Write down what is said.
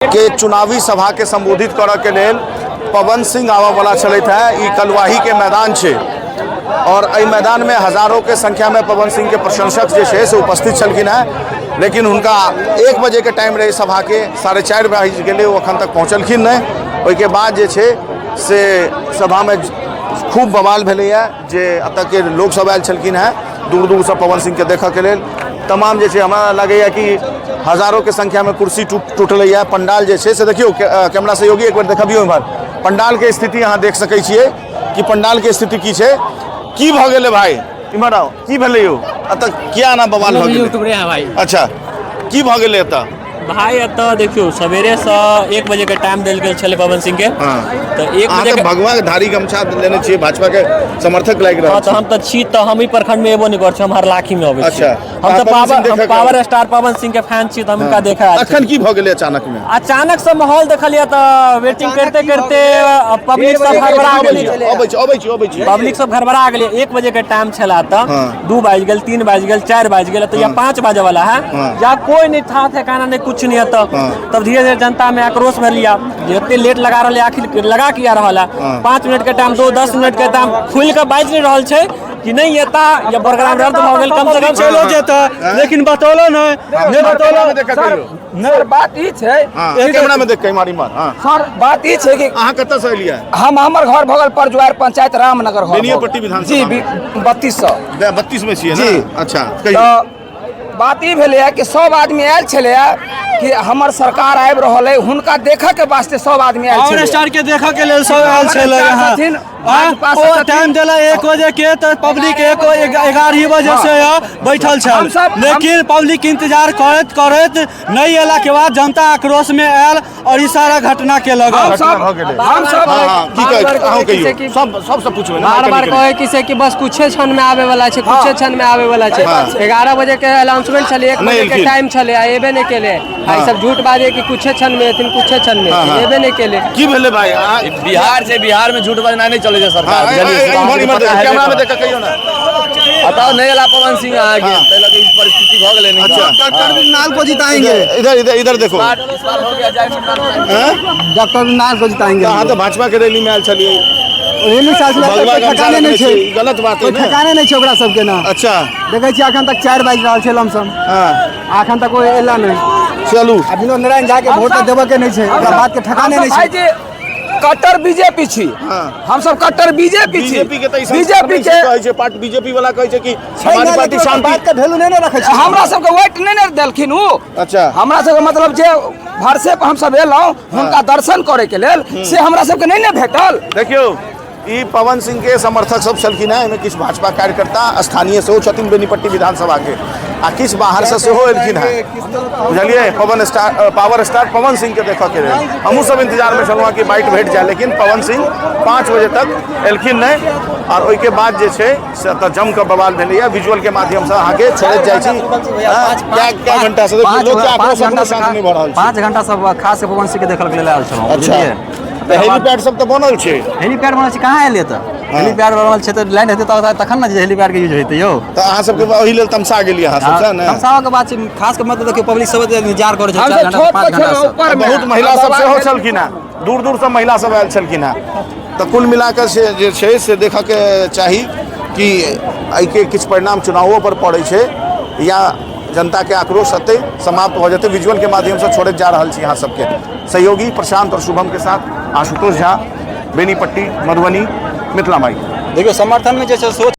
के चुनावी सभा के संबोधित करऽ के लेल पवन सिंह आबऽ वाला छलथि हेँ। ई कलुआही के मैदान छै और एहि मैदान में हजारों के संख्या में पवन सिंह के प्रशंसक जे छै से उपस्थित छलखिन हेँ, लेकिन हुनका 1 बजे के टाइम रहे सभा के, 4:30 बाजि गेलै, ओ अखन तक पहुँचलखिन नहि। ओहिके बाद जे छै से सभा में खूब बवाल भेलैए, जे एतऽ के लोक सब आयल छलखिन हेँ दूर दूरसँ पवन सिंहके देखऽके लेल। तमाम जे छै हमरा लगैए कि हजारोके संख्यामे कुर्सी टूटलैए। पंडाल जे छै से देखियौ, कैमरा सहयोगी एक बेर देखबियौ इम्हर पंडालके स्थिति अहाँ देख सकै छियै कि पंडालके स्थिति की छै। की भऽ गेलै भाई, इम्हर आउ, की भेलै यौ एतऽ, किया एना बवाल भऽ गेलै? यूट्यूबरे हैं भाई। अच्छा, की भऽ गेलै एतऽ? भाई एतऽ देखियौ सवेरेसँ 1 बजे के टाइम देल गेल छलै पवन सिंह के, तऽ 1 अहाँ बजे तऽ के भगवा धारी गमछा लेने छियै, भाजपा के समर्थक लागि रहल हँ, तऽ छी। हम तऽ छी, तऽ हम ई प्रखंड में एबो नहि करै छी, हम हरलाखी में अबै छी। अच्छा, हम तऽ अहाँ पवन सिंह पावर, हम देखऽ के पावर स्टार पवन सिंह के फैन छी, तऽ हम हुनका देखऽ आयल छी। अखन की भऽ गेलै अचानक में? अचानक से माहौल देखलियै तऽ वेटिंग करते करते पब्लिक सब हड़बड़ा गेलै। अबै छी, अबै छी, अबै छी। पब्लिक सब घड़बड़ा गेलै। 1 बजे के टाइम छला तऽ 2 बाजि गेल, 3 बाजि गेल, 4 बाजि गेल, तऽ या 5 बाजे वाला है, या कोई नहीं था ठेकाना नहीं, कुछ नहीं है। तब धीरे धीरे जनता में आक्रोश भेल, जे एते लेट लगा रहल है, आखिर लगा किया रहल है? 5 मिनट के टाइम दो, 10 मिनट के टाइम, खुलि के बाजि नहीं रहल छै कि नहीं एता या प्रोग्राम रद्द भऽ गेल, कम से कम चलो जेता, लेकिन बतौलो नहीं, नहीं बतौलो। कैमरा में देख के कहियौ। सर बात ई छै, कैमरा में देख के इम्हर इम्हर। हाँ सर बात ई छै कि अहाँ कतऽ से एलियै? हम हमर घर भगल परजुआर पंचायत रामनगर घर बेनियापट्टी विधानसभा जी, में। 3200। 32 में छियै जी। ने? अच्छा, कहियौ। तऽ बात ई भेलैए कि सब आदमी आयल छलैए कि हमर सरकार आबि रहल है, हुनका देखऽ के वास्ते सब आदमी आयल पावर छलैए। स्टार के देखऽ के लेल सब आयल पावर छलै स्टार यहाँ। छथिन, भाजपा से ओ छथिन। टाइम देला 1 बजे के, तऽ पब्लिक 11 बजे से यहाँ बैठल छल, लेकिन पब्लिक इंतजार करैत करैत नहीं अयला के बाद जनता आक्रोश में आयल और ई सारा घटना के घटना लगल। भऽ गेलै। हम सब हाँ, हाँ, की कहै बार-बार अहूँ कहै कहियौ, कि सबसँ पुछबै ने, बार बार कनि-कनि। कहै कि से कि बस कुछे क्षण में आबे वाला छै, कुछे क्षण में आबे वाला छै। 11 बजे के अनाउंसमेंट छलै, 1 नहि बजे के एलखिन। टाइम छलै, आ एबे नहि केलै। आ ई सब झूठ बाजे कि कुछे क्षण में एथिन, कुछे क्षण में एबे नहि केलै। की भेलै भाई? अहाँ बिहार छै, बिहार में झूठ बजनाइ नहि चलै छै सरकार, बुझलियै? इम्हर इम्हर पता हेबे कैमरा में करत। देख के कहियौ ने। बताउ, नहि एला पवन सिंह अहाँके, ताहि लऽ कऽ ई परिस्थिति भऽ गेलै। नहि अच्छा, नाल को जिताएंगे। इधर इधर इधर देखो, डॉक्टर नाल को जिताएंगे। अहाँ तऽ भाजपा के रैली में आयल छलियै। रैली से आयल भगवा छलै, गमछा ठेकाने रखने नहि छी, छै, ई गलत बात है कोई ने? ठेकाने नहि छै ओकरा सबके ना। अच्छा, देखै छियै अखन तक 4 बाजि रहल छै लमसम, अखन तक कोई एला नहि। चलू, आ विनोद नारायण झा के वोट तऽ देबऽ के नहि छै, ओकरा बात के ठेकाने नहि छै। भाईजी कट्टर बीजेपी छी, हम सब कट्टर बीजेपी छी। बीजेपी के तऽ ई संस्कार बीजेपी नहि के छै, कहै छै पार्टी, बीजेपी वाला कहै छै कि छै हमारी ने, पार्टी लेकिन ओकर शांति बात के वैल्यू नहि ने रखै छै। हमरा सबके वोट नहि ने देलखिन उ। अच्छा, हमरा सबके मतलब जे भरसे पर हम सब एलहुँ हुनका दर्शन करे के लेल, से हमरा सबके नहि ने भेटल। देखियौ, ई पवन सिंह के समर्थक सब छलखिन हेँ, एहिमे किछु भाजपा कार्यकर्ता स्थानीय सेहो छथिन बेनीपट्टी विधानसभा के, आ किछु बाहरसँ सेहो एलखिन हेँ, बुझलियै? Pawan star, power star Pawan Singh के देखऽ के लेल हमहूँ सब इंतजारमे छलहुँ हँ कि बाइट भेट जाय, लेकिन पवन सिंह 5 बजे तक एलखिन नहि, आओर ओहिके बाद जे छै से एतऽ जम कऽ बवाल भेलैए। विजुअल के माध्यमसँ अहाँके छोड़ैत जाइ छी। कै घंटा से देखियौ, लोकके आक्रोश एखनो शांत नहि भऽ रहल छै। 5 घंटा सब खास पवन सिंह के देखल के लेल आयल छलहुँ। अच्छा, बुझलियै? तऽ हेलीपैड सब तऽ बनल छै। हेलीपैड बनल छै, कहाँ एलियै तऽ? हेलीपैड बनल छै तऽ लैंड हेतै तऽ तखन ने जे हेलीपैड के यूज हेतै यौ। तऽ अहाँ सबके ओहि लेल तमसा गेलियै अहाँ सब, सएह ने? तमसाबऽ के बात छै, खास के मतलब देखियौ पब्लिक सब इंतजार करै छै हम 4 सब घंटा छोट 5 पर घंटा छलहुँ से। ऊपर में। बहुत महिला सब सेहो छलखिन हेँ, दूर दूर से महिला सब आयल छलखिन हेँ। तऽ कुल मिलाकऽ से जे छै से देखऽके चाही कि एहिके किछु परिणाम चुनावो पर पड़ै छै या जनताके आक्रोश एतै समाप्त भऽ जेतै। विजुअलके माध्यमसँ छोड़ैत जा रहल छी अहाँ सबके। सहयोगी प्रशांत और शुभम के साथ आशुतोष झा, बेनीपट्टी, मधुबनी, मिथिला माइक। देखियौ समर्थन में जे छै सोच